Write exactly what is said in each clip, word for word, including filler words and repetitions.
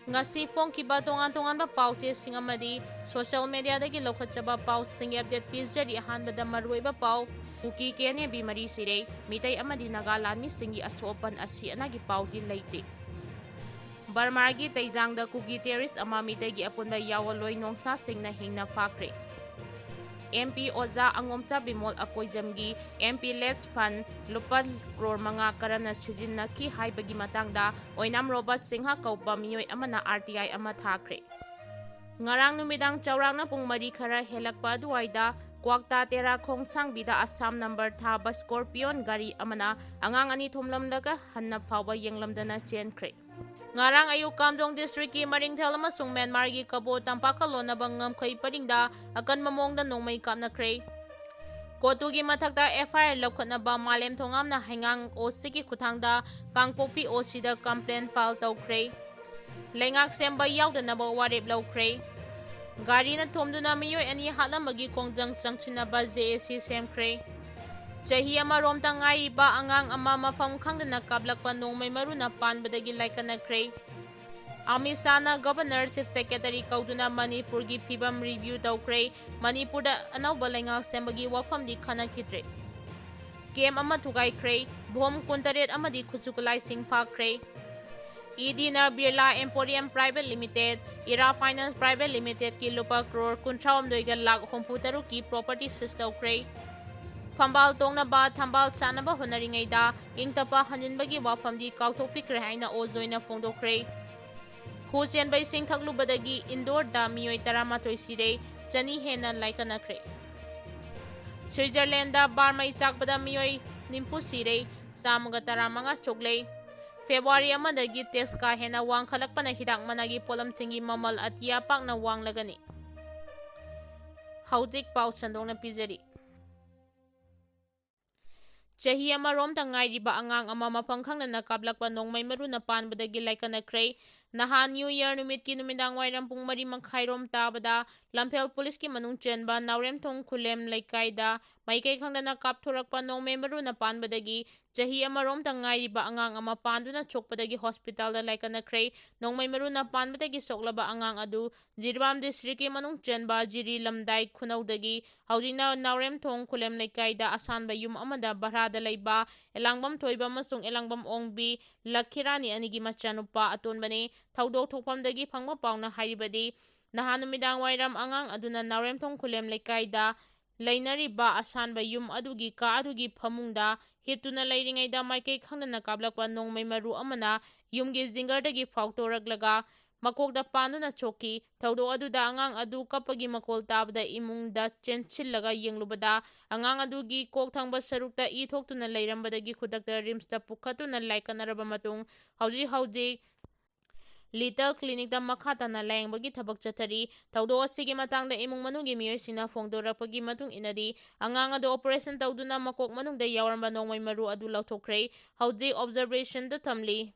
ꯉꯁꯤ ꯐꯣꯡꯈꯤꯕ ꯇꯣꯉꯥꯟ ꯇꯣꯉꯥꯟꯕ ꯄꯥꯎ ꯆꯦꯁꯤꯡ ꯑꯃꯗꯤ social media ꯗꯒꯤ ꯂꯧꯈꯠꯆꯕ ꯄꯥꯎꯁꯤꯡꯒꯤ update ꯄꯤꯖꯔꯤ꯫ ꯑꯍꯥꯟꯕꯗ ꯃꯔꯨꯑꯣꯏꯕ ꯄꯥꯎ, ꯀꯨꯀꯤ ꯀꯦꯅꯦ ꯕꯤ ꯃꯔꯤ ꯁꯤꯔꯦ, ꯃꯤꯇꯩ ꯑꯃꯗꯤ ꯅꯥꯒꯥ ꯂꯥꯟꯃꯤꯁꯤꯡꯒꯤ ꯑꯁꯣꯛ ꯑꯄꯟ ꯑꯁꯤ ꯑꯅꯥꯒꯤ ꯄꯥꯎꯗꯤ ꯂꯩꯇꯦ꯫ ꯕꯔꯃꯥꯒꯤ ꯇꯩꯖꯥꯡꯗ ꯀꯨꯀꯤ terrorist ꯑꯃ ꯃꯤꯇꯩꯒꯤ ꯑꯄꯨꯟꯕ ꯌꯥꯑꯣꯟ ꯂꯣꯏ ꯅꯣꯡꯁꯥꯁꯤꯡꯅ ꯍꯤꯡꯅ ꯐꯥꯈ꯭ꯔꯦ꯫ M P ꯑꯣꯖꯥ ꯑꯉꯣꯝꯆꯥ Bimol ꯑꯀꯣꯏꯖꯝꯒꯤ M P ledge fund ꯂꯨꯄꯥ ꯀ꯭ꯔꯣꯔ ꯃꯉꯥ ꯀꯔꯝꯅ ꯁꯤꯖꯤꯟꯅꯈꯤ ꯍꯥꯏꯕꯒꯤ ꯃꯇꯥꯡꯗ ꯑꯣꯏꯅꯥꯝ ꯔꯣꯕꯥꯔꯠ ꯁꯤꯡꯍ ꯀꯧꯕ ꯃꯤꯑꯣꯏ ꯑꯃꯅ R T I ꯑꯃ ꯊꯥꯈ꯭ꯔꯦ꯫ ꯉꯔꯥꯡ ꯅꯨꯃꯤꯗꯥꯡ ꯆꯥꯎꯔꯥꯛꯅ ꯄꯨꯡ ꯃꯔꯤ ꯈꯔ ꯍꯦꯜꯂꯛꯄ ꯑꯗꯨꯋꯥꯏꯗ ꯀ꯭ꯋꯥꯛꯇꯥ ꯇꯦꯔꯥ ꯈꯣꯡꯁꯥꯡꯕꯤꯗ ꯑꯁꯥꯝ number ꯊꯥꯕ Scorpion ꯒꯥꯔꯤ ꯑꯃꯅ ꯑꯉꯥꯡ ꯑꯅꯤ ꯊꯣꯝꯂꯝꯂꯒ ꯍꯟꯅ ꯐꯥꯎꯕ ꯌꯦꯡꯂꯝꯗꯅ ꯆꯦꯟꯈ꯭ꯔꯦ꯫ ꯉꯔꯥꯡ ꯑꯌꯨꯛ ꯀꯥꯝꯖꯣꯡ district ꯀꯤ ꯃꯔꯤꯡꯊꯦꯜ ꯑꯃꯁꯨꯡ ꯃ꯭ꯌꯥꯟꯃꯥꯔꯒꯤ ꯀꯕꯣ ꯇꯝꯄꯥꯛꯀ ꯂꯣꯟꯅꯕ ꯉꯝꯈꯩ ꯄꯔꯤꯡꯗ ꯑꯀꯟꯕ ꯃꯑꯣꯡꯗ ꯅꯣꯡꯃꯩ ꯀꯥꯞꯅꯈ꯭ꯔꯦ꯫ ꯀꯣꯇꯨꯒꯤ ꯃꯊꯛꯇ F I R ꯂꯧꯈꯠꯅꯕ ꯃꯥꯂꯦꯝ ꯊꯣꯉꯥꯝꯅ ꯍꯩꯉꯥꯡ O C ꯒꯤ ꯈꯨꯠꯊꯥꯡꯗ ꯀꯥꯡꯄꯣꯛꯄꯤ O C ꯗ complaint file ꯇꯧꯈ꯭ꯔꯦ꯫ ꯂꯩꯉꯥꯛ ꯁꯦꯝꯕ ꯌꯥꯎꯗꯅꯕ ꯋꯥꯔꯦꯞ ꯂꯧꯈ꯭ꯔꯦ꯫ ꯒꯥꯔꯤꯅ ꯊꯣꯝꯗꯨꯅ ꯃꯤꯑꯣꯏ ꯑꯅꯤ ꯍꯥꯠꯂꯝꯕꯒꯤ ꯈꯣꯡꯖꯪ ꯆꯪꯁꯤꯟꯅꯕ J A C ꯁꯦꯝꯈ꯭ꯔꯦ꯫ ꯆꯍꯤ ꯑꯃꯔꯣꯝꯇ ꯉꯥꯏꯔꯤꯕ ꯑꯉꯥꯡ ꯑꯃ ꯃꯐꯝ ꯈꯪꯗꯅ ꯀꯥꯞꯂꯛꯄ ꯅꯣꯡꯃꯩ ꯃꯔꯨꯅ ꯄꯥꯟꯕꯗꯒꯤ ꯂꯥꯏꯀꯠꯅꯈ꯭ꯔꯦ꯫ ꯑꯃꯤꯠ ꯁꯥꯍꯅ Governor, Chief Secretary ꯀꯧꯗꯨꯅ ꯃꯅꯤꯄꯨꯔꯒꯤ ꯐꯤꯕꯝ review ꯇꯧꯈ꯭ꯔꯦ꯫ ꯃꯅꯤꯄꯨꯔꯗ ꯑꯅꯧꯕ ꯂꯩꯉꯥꯛ ꯁꯦꯝꯕꯒꯤ ꯋꯥꯐꯝꯗꯤ ꯈꯟꯅꯈꯤꯗ꯭ꯔꯦ꯫ Camp ꯑꯃ ꯊꯨꯒꯥꯏꯈ꯭ꯔꯦ꯫ ꯕꯣꯝ ꯀꯨꯟꯇꯔꯦꯠ ꯑꯃꯗꯤ ꯈꯨꯠꯁꯨ ꯈꯨꯠꯂꯥꯏꯁꯤꯡ ꯐꯥꯈ꯭ꯔꯦ꯫ E D ꯅ Birla Emporium Private Limited, Ira Finance Private Limited ꯀꯤ ꯂꯨꯄꯥ ꯀ꯭ꯔꯣꯔ ꯀꯨꯟꯊ꯭ꯔꯥꯍꯨꯝꯗꯣꯏꯒ ꯂꯥꯈ ꯍꯨꯝꯐꯨꯇꯔꯨꯛꯀꯤ property seize ꯇꯧꯈ꯭ꯔꯦ꯫ ꯐꯝꯕꯥꯜ ꯇꯣꯡꯅꯕ ꯊꯝꯕꯥꯜ ꯁꯥꯟꯅꯕ ꯍꯣꯠꯅꯔꯤꯉꯩꯗ ꯏꯪ ꯇꯞꯄ ꯍꯟꯖꯤꯟꯕꯒꯤ ꯋꯥꯐꯝꯗꯤ ꯀꯥꯎꯊꯣꯛꯄꯤꯈ꯭ꯔꯦ ꯍꯥꯏꯅ ꯑꯣꯖꯣꯏꯅ ꯐꯣꯡꯗꯣꯛꯈ꯭ꯔꯦ꯫ ꯍꯨ ꯆꯦꯟꯕ ꯏꯁꯤꯡ ꯊꯛꯂꯨꯕꯗꯒꯤ ꯏꯟꯗꯣꯔꯗ ꯃꯤꯑꯣꯏ ꯇꯔꯥꯃꯥꯊꯣꯏ ꯁꯤꯔꯦ, ꯆꯅꯤ ꯍꯦꯟꯅ ꯂꯥꯏꯀꯠꯅꯈ꯭ꯔꯦ꯫ ꯁ꯭ꯋꯤꯖꯔꯂꯦꯟꯗ ꯕꯥꯔ ꯃꯩ ꯆꯥꯛꯄꯗ ꯃꯤꯑꯣꯏ ꯅꯤꯐꯨ ꯁꯤꯔꯦ, ꯆꯥꯝꯃꯒ ꯇꯔꯥꯃꯉꯥ ꯁꯣꯛꯂꯦ꯫ ꯐꯦꯕ꯭ꯔꯨꯋꯥꯔꯤ ꯑꯃꯗꯒꯤ tax ꯀꯥ ꯍꯦꯟꯅ ꯋꯥꯡꯈꯠꯂꯛꯄꯅ ꯍꯤꯗꯥꯛ ꯃꯅꯥꯒꯤ ꯄꯣꯠꯂꯝꯁꯤꯡꯒꯤ ꯃꯃꯜ ꯑꯇꯤꯌꯥ ꯄꯥꯛꯅ ꯋꯥꯡꯂꯒꯅꯤ꯫ ꯍꯧꯖꯤꯛ ꯄꯥꯎ ꯁꯟꯗꯣꯛꯅ ꯄꯤꯖꯔꯤ꯫ ꯆꯍꯤ ꯑꯃꯔꯣꯝꯇ ꯉꯥꯏꯔꯤꯕ ꯑꯉꯥꯡ ꯑꯃ ꯃꯐꯝ ꯈꯪꯗꯅ ꯀꯥꯞꯂꯛꯄ ꯅꯣꯡꯃꯩ ꯃꯔꯨꯅ ꯄꯥꯟꯕꯗꯒꯤ ꯂꯥꯏꯀꯠꯅꯈ꯭ꯔꯦ꯫ ꯅꯍꯥꯟ New Year ꯅꯨꯃꯤꯠꯀꯤ ꯅꯨꯃꯤꯗꯥꯡ ꯋꯥꯏꯔꯝ ꯄꯨꯡ ꯃꯔꯤ ꯃꯈꯥꯏꯔꯣꯝ ꯇꯥꯕꯗ ꯂꯝꯐꯦꯜ ꯄꯨꯂꯤꯁꯀꯤ ꯃꯅꯨꯡ ꯆꯟꯕ ꯅꯥꯎꯔꯦꯝꯊꯣꯡ ꯈꯨꯂꯦꯝ ꯂꯩꯀꯥꯏꯗ ꯃꯥꯏꯀꯩ ꯈꯪꯗꯅ ꯀꯥꯞꯊꯣꯔꯛꯄ ꯅꯣꯡꯃꯩ ꯃꯔꯨꯅ ꯄꯥꯟꯕꯗꯒꯤ ꯆꯍꯤ ꯑꯃꯔꯣꯝꯇ ꯉꯥꯏꯔꯤꯕ ꯑꯉꯥꯡ ꯑꯃ ꯄꯥꯟꯗꯨꯅ ꯁꯣꯛꯄꯗꯒꯤ ꯍꯣꯁꯄꯤꯇꯥꯜꯗ ꯂꯥꯏꯀꯠꯅꯈ꯭ꯔꯦ꯫ ꯅꯣꯡꯃꯩ ꯃꯔꯨꯅ ꯄꯥꯟꯕꯗꯒꯤ ꯁꯣꯛꯂꯕ ꯑꯉꯥꯡ ꯑꯗꯨ ꯖꯤꯔꯤꯕꯥꯝ ꯗꯤꯁꯇ꯭ꯔꯤꯛꯀꯤ ꯃꯅꯨꯡ ꯆꯟꯕ ꯖꯤꯔꯤ ꯂꯝꯗꯥꯏ ꯈꯨꯅꯧꯗꯒꯤ ꯍꯧꯖꯤꯛꯅ ꯅꯥꯎꯔꯦꯝꯊꯣꯡ ꯈꯨꯂꯦꯝ ꯂꯩꯀꯥꯏꯗ ꯑꯁꯥꯟꯕ ꯌꯨꯝ ꯑꯃꯗ ꯚꯔꯥꯗ ꯂꯩꯕ ꯑꯦꯂꯥꯡꯕꯝ ꯊꯣꯏꯕ ꯑꯃꯁꯨꯡ ꯑꯦꯂꯥꯡꯕꯝ ꯑꯣꯡꯕꯤ ꯂꯈꯤꯔꯥꯅꯤ ꯑꯅꯤꯒꯤ ꯃꯆꯥꯅꯨꯄꯥ ꯑꯇꯣꯟꯕꯅꯤ꯫ ꯊꯧꯗꯣꯛ ꯊꯣꯛꯐꯝꯗꯒꯤ ꯐꯪꯕ ꯄꯥꯎꯅ ꯍꯥꯏꯔꯤꯕꯗꯤ, ꯅꯍꯥꯟ ꯅꯨꯃꯤꯗꯥꯡ ꯋꯥꯏꯔꯝ ꯑꯉꯥꯡ ꯑꯗꯨꯅ ꯅꯥꯎꯔꯦꯝꯊꯣꯡ ꯈꯨꯂꯦꯝ ꯂꯩꯀꯥꯏꯗ ꯂꯩꯅꯔꯤꯕ ꯑꯁꯥꯟꯕ ꯌꯨꯝ ꯑꯗꯨꯒꯤ ꯀꯥ ꯑꯗꯨꯒꯤ ꯐꯃꯨꯡꯗ ꯍꯤꯞꯇꯨꯅ ꯂꯩꯔꯤꯉꯩꯗ ꯃꯥꯏꯀꯩ ꯈꯪꯗꯅ ꯀꯥꯞꯂꯛꯄ ꯅꯣꯡꯃꯩ ꯃꯔꯨ ꯑꯃꯅ ꯌꯨꯝꯒꯤ ꯖꯤꯡꯒꯔꯗꯒꯤ ꯐꯥꯎꯗꯣꯔꯛꯂꯒ ꯃꯀꯣꯛꯇ ꯄꯥꯟꯗꯨꯅ ꯁꯣꯛꯈꯤ꯫ ꯊꯧꯗꯣꯛ ꯑꯗꯨꯗ ꯑꯉꯥꯡ ꯑꯗꯨ ꯀꯞꯄꯒꯤ ꯃꯈꯣꯜ ꯇꯥꯕꯗ ꯏꯃꯨꯡꯗ ꯆꯦꯟꯁꯤꯜꯂꯒ ꯌꯦꯡꯂꯨꯕꯗ ꯑꯉꯥꯡ ꯑꯗꯨꯒꯤ ꯀꯣꯛ ꯊꯪꯕ ꯁꯔꯨꯛꯇ ꯏ ꯊꯣꯛꯇꯨꯅ ꯂꯩꯔꯝꯕꯗꯒꯤ ꯈꯨꯗꯛꯇ ꯔꯤꯝꯁꯇ ꯄꯨꯈꯠꯇꯨꯅ ꯂꯥꯏꯀꯠꯅꯔꯕ ꯃꯇꯨꯡ ꯍꯧꯖꯤꯛ ꯍꯧꯖꯤꯛ ꯂꯤꯇꯜ ꯀ꯭ꯂꯤꯅꯤꯛꯇ ꯃꯈꯥ ꯇꯥꯅ ꯂꯥꯌꯦꯡꯕꯒꯤ ꯊꯕꯛ ꯆꯠꯊꯔꯤ꯫ ꯊꯧꯗꯣꯛ ꯑꯁꯤꯒꯤ ꯃꯇꯥꯡꯗ ꯏꯃꯨꯡ ꯃꯅꯨꯡꯒꯤ ꯃꯤꯑꯣꯏꯁꯤꯡꯅ ꯐꯣꯡꯗꯣꯔꯛꯄꯒꯤ ꯃꯇꯨꯡ ꯏꯟꯅꯗꯤ, ꯑꯉꯥꯡ ꯑꯗꯨ ꯑꯣꯄꯔꯦꯁꯟ ꯇꯧꯗꯨꯅ ꯃꯀꯣꯛ ꯃꯅꯨꯡꯗ ꯌꯥꯎꯔꯝꯕ ꯅꯣꯡꯃꯩ ꯃꯔꯨ ꯑꯗꯨ ꯂꯧꯊꯣꯛꯈ꯭ꯔꯦ꯫ ꯍꯧꯖꯤꯛ ꯑꯣꯕꯖꯔꯕꯦꯁꯟꯗ ꯊꯝꯂꯤ꯫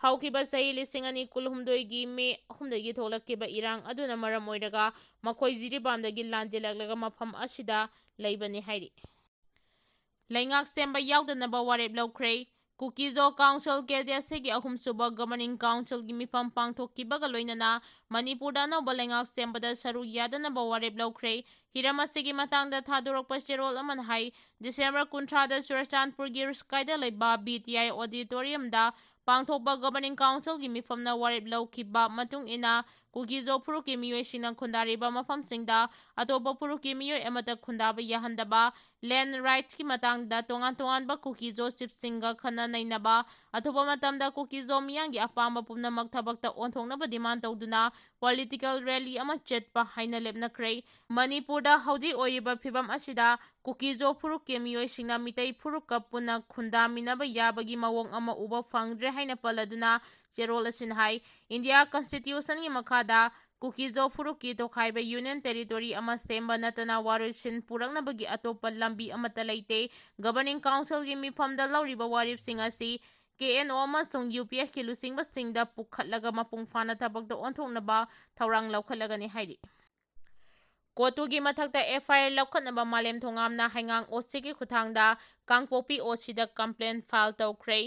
ꯍꯧꯈꯤꯕ ꯆꯍꯤ ꯂꯤꯁꯤꯡ ꯑꯅꯤ ꯀꯨꯟꯍꯨꯝꯗꯣꯏꯒꯤ ꯃꯦ ꯑꯍꯨꯝꯗꯒꯤ ꯊꯣꯛꯂꯛꯈꯤꯕ ꯏꯔꯥꯡ ꯑꯗꯨꯅ ꯃꯔꯝ ꯑꯣꯏꯔꯒ ꯃꯈꯣꯏ ꯖꯤꯔꯤꯕꯥꯝꯗꯒꯤ ꯂꯥꯟꯖꯦꯜꯂꯛꯂꯒ ꯃꯐꯝ ꯑꯁꯤꯗ ꯂꯩꯕꯅꯤ ꯍꯥꯏꯔꯤ꯫ ꯂꯩꯉꯥꯛ ꯁꯦꯝꯕ ꯌꯥꯎꯗꯅꯕ ꯋꯥꯔꯦꯞ ꯂꯧꯈ꯭ꯔꯦ꯫ ꯀꯨꯀꯤꯖꯣ ꯀꯥꯎꯟꯁꯤꯜ ꯀꯦ ꯗꯤ ꯑꯦꯁ ꯁꯤꯒꯤ ꯑꯍꯨꯝꯁꯨꯕ ꯒꯕꯔꯅꯤꯡ ꯀꯥꯎꯟꯁꯤꯜꯒꯤ ꯃꯤꯐꯝ ꯄꯥꯡꯊꯣꯛꯈꯤꯕꯒ ꯂꯣꯏꯅꯅ ꯃꯅꯤꯄꯨꯔꯗ ꯑꯅꯧꯕ ꯂꯩꯉꯥꯛ ꯁꯦꯝꯕꯗ ꯁꯔꯨꯛ ꯌꯥꯗꯅꯕ ꯋꯥꯔꯦꯞ ꯂꯧꯈ꯭ꯔꯦ꯫ ꯍꯤꯔꯝ ꯑꯁꯤꯒꯤ ꯃꯇꯥꯡꯗ ꯊꯥꯗꯣꯔꯛꯄ ꯆꯦꯔꯣꯜ ꯑꯃꯅ ꯍꯥꯏ, ꯗꯤꯁꯦꯝꯕꯔ ꯀꯨꯟꯊ꯭ꯔꯥꯗ ꯆꯨꯔꯆꯥꯟꯄꯨꯔꯒꯤ ꯔꯤꯁꯀꯥꯏꯗ ꯂꯩꯕ ꯕꯤ ꯇꯤ ꯑꯥꯏ ꯑꯣꯗꯤꯇꯣꯔꯤꯌꯝꯗ ꯄꯥꯡꯊꯣꯛꯄ ꯒꯕꯔꯅꯤꯡ ꯀꯥꯎꯟꯁꯤꯜꯒꯤ ꯃꯤꯐꯝꯅ ꯋꯥꯔꯦꯞ ꯂꯧꯈꯤꯕ ꯃꯇꯨꯡ ꯏꯟꯅ, ꯀꯨꯀꯤꯖꯣ ꯐꯨꯔꯨꯞꯀꯤ ꯃꯤꯑꯣꯏꯁꯤꯡꯅ ꯈꯨꯟꯗꯥꯔꯤꯕ ꯃꯐꯝꯁꯤꯡꯗ ꯑꯇꯣꯞꯄ ꯐꯨꯔꯨꯞꯀꯤ ꯃꯤꯑꯣꯏ ꯑꯃꯠꯇ ꯈꯨꯟꯗꯥꯕ ꯌꯥꯍꯟꯗꯕ, ꯂꯦꯟ ꯔꯥꯏꯠꯁꯀꯤ ꯃꯇꯥꯡꯗ ꯇꯣꯉꯥꯟ ꯇꯣꯉꯥꯟꯕ ꯀꯨꯀꯤꯖꯣ ꯆꯤꯐꯁꯤꯡꯒ ꯈꯟꯅ ꯅꯩꯅꯕ, ꯑꯊꯨꯕ ꯃꯇꯝꯗ ꯀꯨꯀꯤꯖꯣ ꯃꯤꯌꯥꯝꯒꯤ ꯑꯄꯥꯝꯕ ꯄꯨꯝꯅꯃꯛ ꯊꯕꯛꯇ ꯑꯣꯟꯊꯣꯛꯅꯕ ꯗꯤꯃꯥꯟ ꯇꯧꯗꯨꯅ ꯄꯣꯂꯤꯇꯤꯀꯦꯜ ꯔꯦꯂꯤ ꯑꯃ ꯆꯠꯄ ꯍꯥꯏꯅ ꯂꯦꯞꯅꯈ꯭ꯔꯦ꯫ ꯃꯅꯤꯄꯨꯔꯗ ꯍꯧꯖꯤꯛ ꯑꯣꯏꯔꯤꯕ ꯐꯤꯕꯝ ꯑꯁꯤꯗ ꯀꯨꯀꯤꯖꯣ ꯐꯨꯔꯨꯞꯀꯤ ꯃꯤꯑꯣꯏꯁꯤꯡꯅ ꯃꯤꯇꯩ ꯐꯨꯔꯨꯞꯀ ꯄꯨꯟꯅ ꯈꯨꯟꯗꯥꯃꯤꯟꯅꯕ ꯌꯥꯕꯒꯤ ꯃꯑꯣꯡ ꯑꯃ ꯎꯕ ꯐꯪꯗ꯭ꯔꯦ ꯍꯥꯏꯅ ꯄꯜꯂꯗꯨꯅ ꯆꯦꯔꯣꯜ ꯑꯁꯤꯅ ꯍꯥꯏ, ꯏꯟꯗꯤꯌꯥ ꯀꯟꯁꯇꯤꯇ꯭ꯌꯨꯁꯟꯒꯤ ꯃꯈꯥꯗ ꯀꯨꯀꯤꯖꯣ ꯐꯨꯔꯨꯞꯀꯤ ꯇꯣꯈꯥꯏꯕ ꯌꯨꯅꯤꯌꯟ ꯇꯦꯔꯤꯇꯣꯔꯤ ꯑꯃ ꯁꯦꯝꯕ ꯅꯠꯇꯅ ꯋꯥꯔꯣꯏꯁꯤꯟ ꯄꯨꯔꯛꯅꯕꯒꯤ ꯑꯇꯣꯞꯄ ꯂꯝꯕꯤ ꯑꯃꯠꯇ ꯂꯩꯇꯦ꯫ ꯒꯕꯔꯅꯤꯡ ꯀꯥꯎꯟꯁꯤꯜꯒꯤ ꯃꯤꯐꯝꯗ ꯂꯧꯔꯤꯕ ꯋꯥꯔꯦꯞꯁꯤꯡ ꯑꯁꯤ ꯀꯦ ꯑꯦꯟ ꯑꯣ ꯑꯃꯁꯨꯡ ꯌꯨ ꯄꯤ ꯑꯦꯁꯀꯤ ꯂꯨꯆꯤꯡꯕꯁꯤꯡꯗ ꯄꯨꯈꯠꯂꯒ ꯃꯄꯨꯡ ꯐꯥꯅ ꯊꯕꯛꯇ ꯑꯣꯟꯊꯣꯛꯅꯕ ꯊꯧꯔꯥꯡ ꯂꯧꯈꯠꯂꯒꯅꯤ ꯍꯥꯏꯔꯤ꯫ ꯀꯣꯇꯨꯒꯤ ꯃꯊꯛꯇ ꯑꯦꯐ ꯑꯥꯏ ꯑꯥꯔ ꯂꯧꯈꯠꯅꯕ ꯃꯥꯂꯦꯝ ꯊꯣꯉꯥꯝꯅ ꯍꯩꯉꯥꯡ ꯑꯣ ꯁꯤꯒꯤ ꯈꯨꯠꯊꯥꯡꯗ ꯀꯥꯡꯄꯣꯛꯄꯤ ꯑꯣ ꯁꯤꯗ complaint file ꯇꯧꯈ꯭ꯔꯦ꯫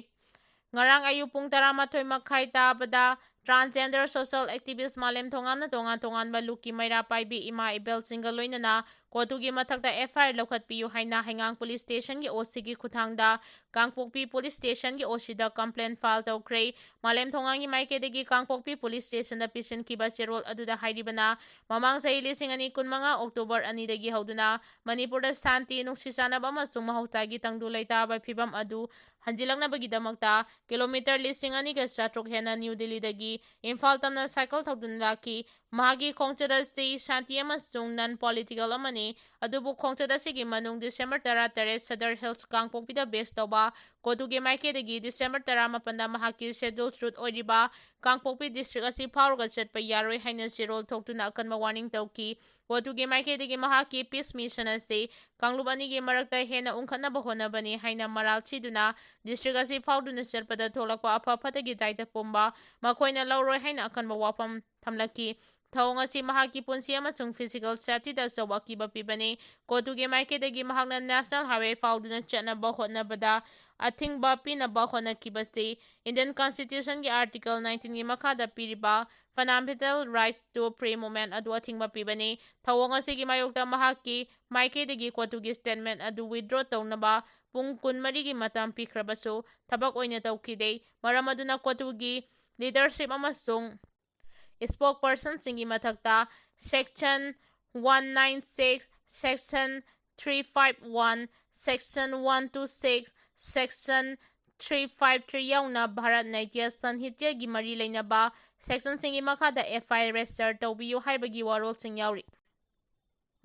ꯉꯔꯥꯡ ꯑꯌꯨꯛ ꯄꯨꯡ ꯇꯔꯥꯃꯥꯊꯣꯏ ꯃꯈꯥꯏ ꯇꯥꯕꯗ transgender social activist ꯃꯥꯂꯦꯝ ꯊꯣꯉꯥꯝꯅ ꯇꯣꯉꯥꯟ ꯇꯣꯉꯥꯟꯕ ꯂꯨꯞꯀꯤ ꯃꯩꯔꯥ ꯄꯥꯏꯕꯤ ꯏꯃꯥ ꯏꯕꯦꯜꯁꯤꯡꯒ ꯂꯣꯏꯅꯅ ꯀꯣꯇꯨꯒꯤ ꯃꯊꯛꯇ ꯑꯦꯐ ꯑꯥꯏ ꯑꯥꯔ ꯂꯧꯈꯠꯄꯤꯌꯨ ꯍꯥꯏꯅ ꯍꯩꯉꯥꯡ ꯄꯨꯂꯤꯁ ꯁ꯭ꯇꯦꯁꯟꯒꯤ ꯑꯣ ꯁꯤꯒꯤ ꯈꯨꯠꯊꯥꯡꯗ ꯀꯥꯡꯄꯣꯛꯄꯤ ꯄꯨꯂꯤꯁ ꯁ꯭ꯇꯦꯁꯟꯒꯤ ꯑꯣ ꯁꯤꯗ complaint file ꯇꯧꯈ꯭ꯔꯦ꯫ ꯃꯥꯂꯦꯝ ꯊꯣꯉꯥꯝꯒꯤ ꯃꯥꯏꯀꯩꯗꯒꯤ ꯀꯥꯡꯄꯣꯛꯄꯤ ꯄꯨꯂꯤꯁ ꯁ꯭ꯇꯦꯁꯟꯗ ꯄꯤꯁꯤꯟꯈꯤꯕ ꯆꯦꯔꯣꯜ ꯑꯗꯨꯗ ꯍꯥꯏꯔꯤꯕꯅ, ꯃꯃꯥꯡ ꯆꯍꯤ ꯂꯤꯁꯤꯡ ꯑꯅꯤ ꯀꯨꯟꯃꯉꯥ ꯑꯣꯛꯇꯣꯕꯔ ꯑꯅꯤꯗꯒꯤ ꯍꯧꯗꯨꯅ ꯃꯅꯤꯄꯨꯔꯗ ꯁꯥꯟꯇꯤ, ꯅꯨꯡꯁꯤ ꯆꯥꯟꯅꯕ ꯑꯃꯁꯨꯡ ꯃꯍꯧꯁꯥꯒꯤ ꯇꯪꯗꯨ ꯂꯩꯇꯥꯕ ꯐꯤꯕꯝ ꯑꯗꯨ ꯍꯟꯖꯤꯜꯂꯛꯅꯕꯒꯤꯗꯃꯛꯇ ꯀꯤꯂꯣꯃꯤꯇꯔ ꯂꯤꯁꯤꯡ ꯑꯅꯤꯒ ꯆꯥꯇ꯭ꯔꯨꯛ ꯍꯦꯟꯅ ꯅ꯭ꯌꯨ ꯗꯤꯜꯂꯤꯗꯒꯤ ꯏꯝꯐꯥꯜ ꯇꯝꯅ ꯁꯥꯏꯀꯜ ꯊꯧꯗꯨꯅ ꯂꯥꯛꯈꯤ꯫ ꯃꯍꯥꯛꯀꯤ ꯈꯣꯡꯆꯠ ꯑꯁꯤ ꯁꯥꯟꯇꯤ ꯑꯃꯁꯨꯡ non political ꯑꯃꯅꯤ꯫ ꯑꯗꯨꯕꯨ ꯈꯣꯡꯆꯠ ꯑꯁꯤꯒꯤ ꯃꯅꯨꯡ ꯗꯤꯁꯦꯝꯕꯔ ꯇꯔꯥꯇꯔꯦꯠ ꯁꯗꯔ ꯍꯤꯜꯁ ꯀꯥꯡꯄꯣꯛꯄꯤꯗ ꯕꯦꯁ ꯇꯧꯕ ꯀꯣꯇꯨꯒꯤ ꯃꯥꯏꯀꯩꯗꯒꯤ ꯗꯤꯁꯦꯝꯕꯔ ꯇꯔꯥꯃꯥꯄꯟꯗ ꯃꯍꯥꯛꯀꯤ schedule route ꯑꯣꯏꯔꯤꯕ ꯀꯥꯡꯄꯣꯛꯄꯤ district ꯑꯁꯤ ꯐꯥꯎꯔꯒ ꯆꯠꯄ ꯌꯥꯔꯣꯏ ꯍꯥꯏꯅ ꯆꯦꯔꯣꯜ ꯊꯣꯛꯇꯨꯅ ꯑꯀꯟꯕ warning ꯇꯧꯈꯤ꯫ ꯀꯣꯇꯨꯒꯤ ꯃꯥꯏꯀꯩꯗꯒꯤ ꯃꯍꯥꯛꯀꯤ peace mission ꯑꯁꯤ ꯀꯥꯡꯂꯨꯞ ꯑꯅꯤꯒꯤ ꯃꯔꯛꯇ ꯍꯦꯟꯅ ꯎꯪꯈꯠꯅꯕ ꯍꯣꯠꯅꯕꯅꯤ ꯍꯥꯏꯅ ꯃꯔꯥꯜ ꯁꯤꯗꯨꯅ district ꯑꯁꯤ ꯐꯥꯎꯗꯨꯅ ꯆꯠꯄꯗ ꯊꯣꯛꯂꯛꯄ ꯑꯐ ꯐꯠꯇꯒꯤ ꯗꯥꯏꯇ ꯄꯨꯝꯕ ꯃꯈꯣꯏꯅ ꯂꯧꯔꯣꯏ ꯍꯥꯏꯅ ꯑꯀꯟꯕ ꯋꯥꯐꯝ ꯊꯝꯂꯛꯈꯤ꯫ ꯊꯧꯑꯣꯡ ꯑꯁꯤ ꯃꯍꯥꯛꯀꯤ ꯄꯨꯟꯁꯤ ꯑꯃꯁꯨꯡ physical safetyꯗ ꯑꯆꯧꯕ ꯑꯀꯤꯕ ꯄꯤꯕꯅꯤ꯫ ꯀꯣꯇꯨꯒꯤ ꯃꯥꯏꯀꯩꯗꯒꯤ ꯃꯍꯥꯛꯅ national highway ꯐꯥꯎꯗꯨꯅ ꯆꯠꯅꯕ ꯍꯣꯠꯅꯕꯗ ꯑꯊꯤꯡꯕ ꯄꯤꯅꯕ ꯍꯣꯠꯅꯈꯤꯕꯁꯤ Indian constitutionꯒꯤ article nineteenꯒꯤ ꯃꯈꯥꯗ ꯄꯤꯔꯤꯕ fundamental rights to free movement ꯑꯗꯨ ꯑꯊꯤꯡꯕ ꯄꯤꯕꯅꯤ꯫ ꯊꯧꯑꯣꯡ ꯑꯁꯤꯒꯤ ꯃꯥꯌꯣꯛꯇ ꯃꯍꯥꯛꯀꯤ ꯃꯥꯏꯀꯩꯗꯒꯤ ꯀꯣꯇꯨꯒꯤ statement ꯑꯗꯨ withdraw ꯇꯧꯅꯕ ꯄꯨꯡ ꯀꯨꯟꯃꯔꯤꯒꯤ ꯃꯇꯝ ꯄꯤꯈ꯭ꯔꯕꯁꯨ ꯊꯕꯛ ꯑꯣꯏꯅ ꯇꯧꯈꯤꯗꯦ꯫ ꯃꯔꯝ ꯑꯗꯨꯅ ꯀꯣꯇꯨꯒꯤ leadership ꯑꯃꯁꯨꯡ spokespersonꯁꯤꯡꯒꯤ ꯃꯊꯛꯇ section one nine six, section three five one, section one two six, section three five three ꯌꯥꯎꯅ ꯚꯥꯔꯠ ꯅꯥꯏꯇ꯭ꯌ ꯁꯥꯍꯤꯇ꯭ꯌꯒꯤ ꯃꯔꯤ ꯂꯩꯅꯕ sectionꯁꯤꯡꯒꯤ ꯃꯈꯥꯗ F I R register ꯇꯧꯕꯤꯌꯨ ꯍꯥꯏꯕꯒꯤ ꯋꯥꯔꯣꯜꯁꯤꯡ ꯌꯥꯎꯔꯤ꯫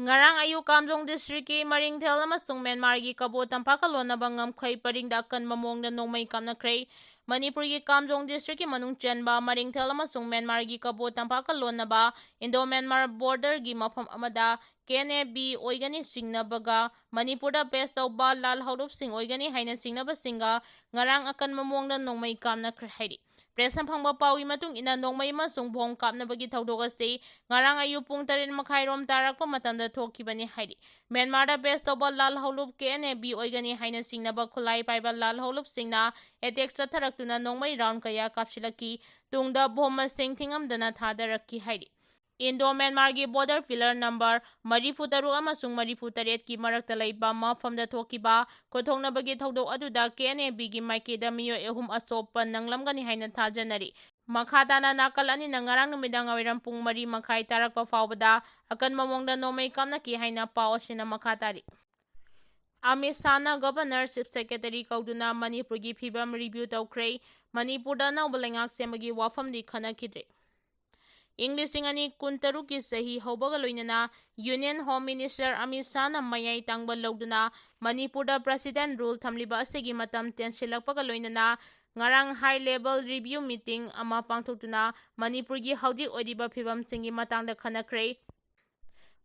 ꯉꯔꯥꯡ ꯑꯌꯨꯛ ꯀꯥꯝꯖꯣꯡ districtꯀꯤ ꯃꯔꯤꯡꯊꯦꯜ ꯑꯃꯁꯨꯡ ꯃ꯭ꯌꯥꯟꯃꯥꯔꯒꯤ ꯀꯕꯣ ꯇꯝꯄꯥꯛꯀ ꯂꯣꯟꯅꯕ ꯉꯝꯈꯩ ꯄꯔꯤꯡꯗ ꯑꯀꯟꯕ ꯃꯑꯣꯡꯗ ꯅꯣꯡꯃꯩ ꯀꯥꯞꯅꯈ꯭ꯔꯦ꯫ ꯃꯅꯤꯄꯨꯔꯒꯤ ꯀꯥꯝꯖꯣꯡ districtꯀꯤ ꯃꯅꯨꯡ ꯆꯟꯕ ꯃꯔꯤꯡꯊꯦꯜ ꯑꯃꯁꯨꯡ ꯃ꯭ꯌꯥꯟꯃꯥꯔꯒꯤ ꯀꯕꯣ ꯇꯝꯄꯥꯛꯀ ꯂꯣꯟꯅꯕ Indo Myanmar borderꯒꯤ ꯃꯐꯝ ꯑꯃꯗ ꯀꯦ ꯑꯦꯟ ꯑꯦ ꯕꯤ ꯑꯣꯏꯒꯅꯤ ꯆꯤꯡꯅꯕꯒ ꯃꯅꯤꯄꯨꯔꯗ ꯕꯦꯁ ꯇꯧꯕ ꯂꯥꯜ ꯍꯧꯂꯨꯞꯁꯤꯡ ꯑꯣꯏꯒꯅꯤ ꯍꯥꯏꯅ ꯆꯤꯡꯅꯕꯁꯤꯡꯒ ꯉꯔꯥꯡ ꯑꯀꯟꯕ ꯃꯑꯣꯡꯗ ꯅꯣꯡꯃꯩ ꯀꯥꯞꯅꯈ꯭ꯔꯦ ꯍꯥꯏꯔꯤ꯫ ꯄ꯭ꯔꯦꯁꯅ ꯐꯪꯕ ꯄꯥꯎꯒꯤ ꯃꯇꯨꯡ ꯏꯟꯅ ꯅꯣꯡꯃꯩ ꯑꯃꯁꯨꯡ ꯕꯣꯝ ꯀꯥꯞꯅꯕꯒꯤ ꯊꯧꯗꯣꯛ ꯑꯁꯤ ꯉꯔꯥꯡ ꯑꯌꯨꯛ ꯄꯨꯡ ꯇꯔꯦꯠ ꯃꯈꯥꯏꯔꯣꯝ ꯇꯥꯔꯛꯄ ꯃꯇꯝꯗ ꯊꯣꯛꯈꯤꯕꯅꯤ ꯍꯥꯏꯔꯤ꯫ ꯃ꯭ꯌꯥꯟꯃꯥꯔꯗ ꯕꯦꯁ ꯇꯧꯕ ꯂꯥꯜ ꯍꯧꯂꯨꯞ ꯀꯦ ꯑꯦꯟ ꯑꯦ ꯕꯤ ꯑꯣꯏꯒꯅꯤ ꯍꯥꯏꯅ ꯆꯤꯡꯅꯕ ꯈꯨꯠꯂꯥꯏ ꯄꯥꯏꯕ ꯂꯥꯜ ꯍꯧꯂꯨꯞꯁꯤꯡꯅ ꯑꯦꯇꯦꯛ ꯆꯠꯊꯔꯛꯇꯨꯅ ꯅꯣꯡꯃꯩ ꯔꯥꯎꯟ ꯀꯌꯥ ꯀꯥꯞꯁꯤꯜꯂꯛꯈꯤ꯫ ꯇꯨꯡꯗ ꯕꯣꯝ ꯃꯁꯤꯡ ꯊꯤꯉꯝꯗꯅ ꯊꯥꯗꯔꯛꯈꯤ ꯍꯥꯏꯔꯤ꯫ ꯏꯟꯗꯣ ꯃ꯭ꯌꯥꯟꯃꯥꯔꯒꯤ ꯕꯣꯔꯗꯔ ꯄꯤꯂꯔ ꯅꯝꯕꯔ ꯃꯔꯤꯐꯨ ꯇꯔꯨꯛ ꯑꯃꯁꯨꯡ ꯃꯔꯤꯐꯨ ꯇꯔꯦꯠꯀꯤ ꯃꯔꯛꯇ ꯂꯩꯕ ꯃꯐꯝꯗ ꯊꯣꯛꯈꯤꯕ ꯈꯨꯠꯊꯣꯛꯅꯕꯒꯤ ꯊꯧꯗꯣꯛ ꯑꯗꯨꯗ ꯀꯦ ꯑꯦꯟ ꯑꯦ ꯕꯤꯒꯤ ꯃꯥꯏꯀꯩꯗ ꯃꯤꯑꯣꯏ ꯑꯍꯨꯝ ꯑꯁꯣꯛꯄ ꯅꯪꯂꯝꯒꯅꯤ ꯍꯥꯏꯅ ꯊꯥꯖꯅꯔꯤ꯫ ꯃꯈꯥ ꯇꯥꯅ ꯅꯥꯀꯜ ꯑꯅꯤꯅ ꯉꯔꯥꯡ ꯅꯨꯃꯤꯗꯥꯡ ꯋꯥꯏꯔꯝ ꯄꯨꯡ ꯃꯔꯤ ꯃꯈꯥꯏ ꯇꯥꯔꯛꯄ ꯐꯥꯎꯕꯗ ꯑꯀꯟꯕ ꯃꯑꯣꯡꯗ ꯅꯣꯡꯃꯩ ꯀꯥꯞꯅꯈꯤ ꯍꯥꯏꯅ ꯄꯥꯎ ꯑꯁꯤꯅ ꯃꯈꯥ ꯇꯥꯔꯤ꯫ ꯑꯃꯤꯠ ꯁꯥꯍꯅ ꯒꯕꯔꯅꯔ, ꯆꯤꯐ ꯁꯦꯀ꯭ꯔꯦꯇꯔꯤ ꯀꯧꯗꯨꯅ ꯃꯅꯤꯄꯨꯔꯒꯤ ꯐꯤꯕꯝ ꯔꯤꯚ꯭ꯌꯨ ꯇꯧꯈ꯭ꯔꯦ꯫ ꯃꯅꯤꯄꯨꯔꯗ ꯑꯅꯧꯕ ꯂꯩꯉꯥꯛ ꯁꯦꯝꯕꯒꯤ ꯋꯥꯐꯝꯗꯤ ꯈꯟꯅꯈꯤꯗ꯭ꯔꯦ꯫ ꯏꯪ ꯂꯤꯁꯤꯡ ꯑꯅꯤ ꯀꯨꯟꯇꯔꯨꯛꯀꯤ ꯆꯍꯤ ꯍꯧꯕꯒ ꯂꯣꯏꯅꯅ ꯌꯨꯅꯤꯌꯟ ꯍꯣꯝ ꯃꯤꯅꯤꯁꯇꯔ ꯑꯃꯤꯠ ꯁꯥꯍꯅ ꯃꯌꯥꯏ ꯇꯥꯡꯕ ꯂꯧꯗꯨꯅ ꯃꯅꯤꯄꯨꯔꯗ ꯄ꯭ꯔꯦꯁꯤꯗꯦꯟ ꯔꯨꯜ ꯊꯝꯂꯤꯕ ꯑꯁꯤꯒꯤ ꯃꯇꯝ ꯇꯦꯟꯁꯤꯜꯂꯛꯄꯒ ꯂꯣꯏꯅꯅ ꯉꯔꯥꯡ ꯍꯥꯏ ꯂꯦꯚꯦꯜ ꯔꯤꯚ꯭ꯌꯨ ꯃꯤꯇꯤꯡ ꯑꯃ ꯄꯥꯡꯊꯣꯛꯇꯨꯅ ꯃꯅꯤꯄꯨꯔꯒꯤ ꯍꯧꯖꯤꯛ ꯑꯣꯏꯔꯤꯕ ꯐꯤꯕꯝꯁꯤꯡꯒꯤ ꯃꯇꯥꯡꯗ ꯈꯟꯅꯈ꯭ꯔꯦ꯫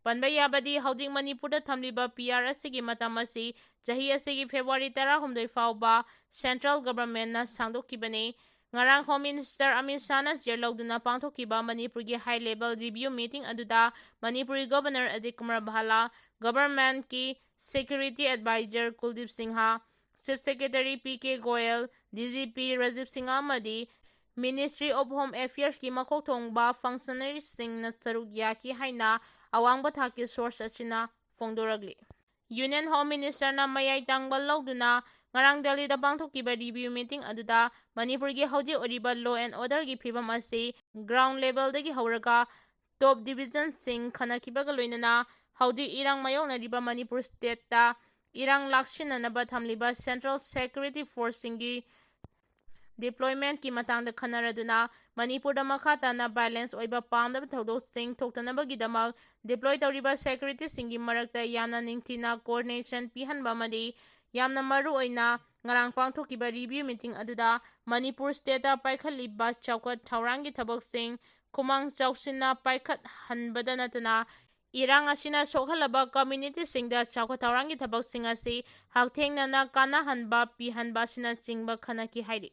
ꯄꯟꯕ ꯌꯥꯕꯗꯤ ꯍꯧꯖꯤꯛ ꯃꯅꯤꯄꯨꯔꯗ ꯊꯝꯂꯤꯕ ꯄꯤ ꯑꯥꯔ ꯑꯁꯤꯒꯤ ꯃꯇꯝ ꯑꯁꯤ ꯆꯍꯤ ꯑꯁꯤꯒꯤ ꯐꯦꯕ꯭ꯔꯨꯋꯥꯔꯤ ꯇꯔꯥꯍꯨꯝꯗꯣꯏ ꯐꯥꯎꯕ ꯁꯦꯟꯇ꯭ꯔꯦꯜ ꯒꯕꯔꯟꯃꯦꯟꯠꯅ ꯁꯥꯡꯗꯣꯛꯈꯤꯕꯅꯤ꯫ ꯉꯔꯥꯡ ꯍꯣꯝ ꯃꯤꯅꯤꯁꯇꯔ ꯑꯃꯤꯠ ꯁꯥꯍꯅ ꯆꯤꯌꯔ ꯂꯧꯗꯨꯅ ꯄꯥꯡꯊꯣꯛꯈꯤꯕ ꯃꯅꯤꯄꯨꯔꯒꯤ ꯍꯥꯏ ꯂꯦꯚꯦꯜ ꯔꯤꯚ꯭ꯌꯨ ꯃꯤꯇꯤꯡ ꯑꯗꯨꯗ ꯃꯅꯤꯄꯨꯔꯒꯤ ꯒꯕꯔꯅꯔ ꯑꯖꯤꯠ ꯀꯨꯃꯥꯔ ꯚꯥꯂꯥ, ꯒꯕꯔꯟꯃꯦꯟꯠꯀꯤ security adviser Kuldeep Singh, chief secretary P K Goyal, D G P Rajiv Singh ꯑꯃꯗꯤ Ministry of Home Affairsꯀꯤ ꯃꯀꯣꯛ ꯊꯣꯡꯕ ꯐꯪꯁꯅꯔꯤꯁꯤꯡꯅ ꯁꯔꯨꯛ ꯌꯥꯈꯤ ꯍꯥꯏꯅ ꯑꯋꯥꯡꯕ ꯊꯥꯛꯀꯤ ꯁꯣꯔꯁ ꯑꯁꯤꯅ ꯐꯣꯡꯗꯣꯔꯛꯂꯤ꯫ ꯌꯨꯅꯤꯌꯟ ꯍꯣꯝ ꯃꯤꯅꯤꯁꯇꯔꯅ ꯃꯌꯥꯏ ꯇꯥꯡꯕ ꯂꯧꯗꯨꯅ ꯉꯔꯥꯡ ꯗꯦꯜꯂꯤꯗ ꯄꯥꯡꯊꯣꯛꯈꯤꯕ ꯔꯤꯚ꯭ꯌꯨ ꯃꯤꯇꯤꯡ ꯑꯗꯨꯗ ꯃꯅꯤꯄꯨꯔꯒꯤ ꯍꯧꯖꯤꯛ ꯑꯣꯏꯔꯤꯕ ꯂꯣ ꯑꯦꯟ ꯑꯣꯔꯗꯔꯒꯤ ꯐꯤꯕꯝ ꯑꯁꯤ ꯒ꯭ꯔꯥꯎꯟ ꯂꯦꯚꯦꯜꯗꯒꯤ ꯍꯧꯔꯒ ꯇꯣꯞ ꯗꯤꯚꯤꯖꯟꯁꯤꯡ ꯈꯟꯅꯈꯤꯕꯒ ꯂꯣꯏꯅꯅ ꯍꯧꯖꯤꯛ ꯏꯔꯥꯡ ꯃꯥꯌꯣꯛꯅꯔꯤꯕ ꯃꯅꯤꯄꯨꯔ ꯁ꯭ꯇꯦꯠꯇ ꯏꯔꯥꯡ ꯂꯥꯛꯁꯤꯟꯅꯅꯕ ꯊꯝꯂꯤꯕ ꯁꯦꯟꯇ꯭ꯔꯦꯜ ꯁꯦꯀ꯭ꯌꯨꯔꯤꯇꯤ ꯐꯣꯔꯁꯁꯤꯡꯒꯤ ꯗꯤꯄ꯭ꯂꯣꯏꯃꯦꯟꯠꯀꯤ ꯃꯇꯥꯡꯗ ꯈꯟꯅꯔꯗꯨꯅ ꯃꯅꯤꯄꯨꯔꯗ ꯃꯈꯥ ꯇꯥꯅ ꯚꯥꯏꯂꯦꯟꯁ ꯑꯣꯏꯕ ꯄꯥꯝꯗꯕ ꯊꯧꯗꯣꯛꯁꯤꯡ ꯊꯣꯛꯇꯅꯕꯒꯤꯗꯃꯛ ꯗꯤꯄ꯭ꯂꯣꯏ ꯇꯧꯔꯤꯕ ꯁꯦꯀ꯭ꯌꯨꯔꯤꯇꯤꯁꯤꯡꯒꯤ ꯃꯔꯛꯇ ꯌꯥꯝꯅ ꯅꯤꯡꯊꯤꯅ ꯀꯣꯑꯣꯔꯗꯤꯅꯦꯁꯟ ꯄꯤꯍꯟꯕ ꯑꯃꯗꯤ ꯌꯥꯝꯅ ꯃꯔꯨ ꯑꯣꯏꯅ ꯉꯔꯥꯡ ꯄꯥꯡꯊꯣꯛꯈꯤꯕ ꯔꯤꯚ꯭ꯌꯨ ꯃꯤꯇꯤꯡ ꯑꯗꯨꯗ ꯃꯅꯤꯄꯨꯔ ꯁ꯭ꯇꯦꯠꯇ ꯄꯥꯏꯈꯠꯂꯤꯕ ꯆꯥꯎꯈꯠ ꯊꯧꯔꯥꯡꯒꯤ ꯊꯕꯛꯁꯤꯡ ꯈꯨꯃꯥꯡ ꯆꯥꯎꯁꯤꯟꯅ ꯄꯥꯏꯈꯠꯍꯟꯕꯗ ꯅꯠꯇꯅ ꯏꯔꯥꯡ ꯑꯁꯤꯅ ꯁꯣꯛꯍꯜꯂꯕ ꯀꯝꯃ꯭ꯌꯨꯅꯤꯇꯤꯁꯤꯡꯗ ꯆꯥꯎꯈꯠ ꯊꯧꯔꯥꯡꯒꯤ ꯊꯕꯛꯁꯤꯡ ꯑꯁꯤ ꯍꯛꯊꯦꯡꯅꯅ ꯀꯥꯟꯅꯍꯟꯕ ꯄꯤꯍꯟꯕ ꯑꯁꯤꯅꯆꯤꯡꯕ ꯈꯟꯅꯈꯤ ꯍꯥꯏꯔꯤ꯫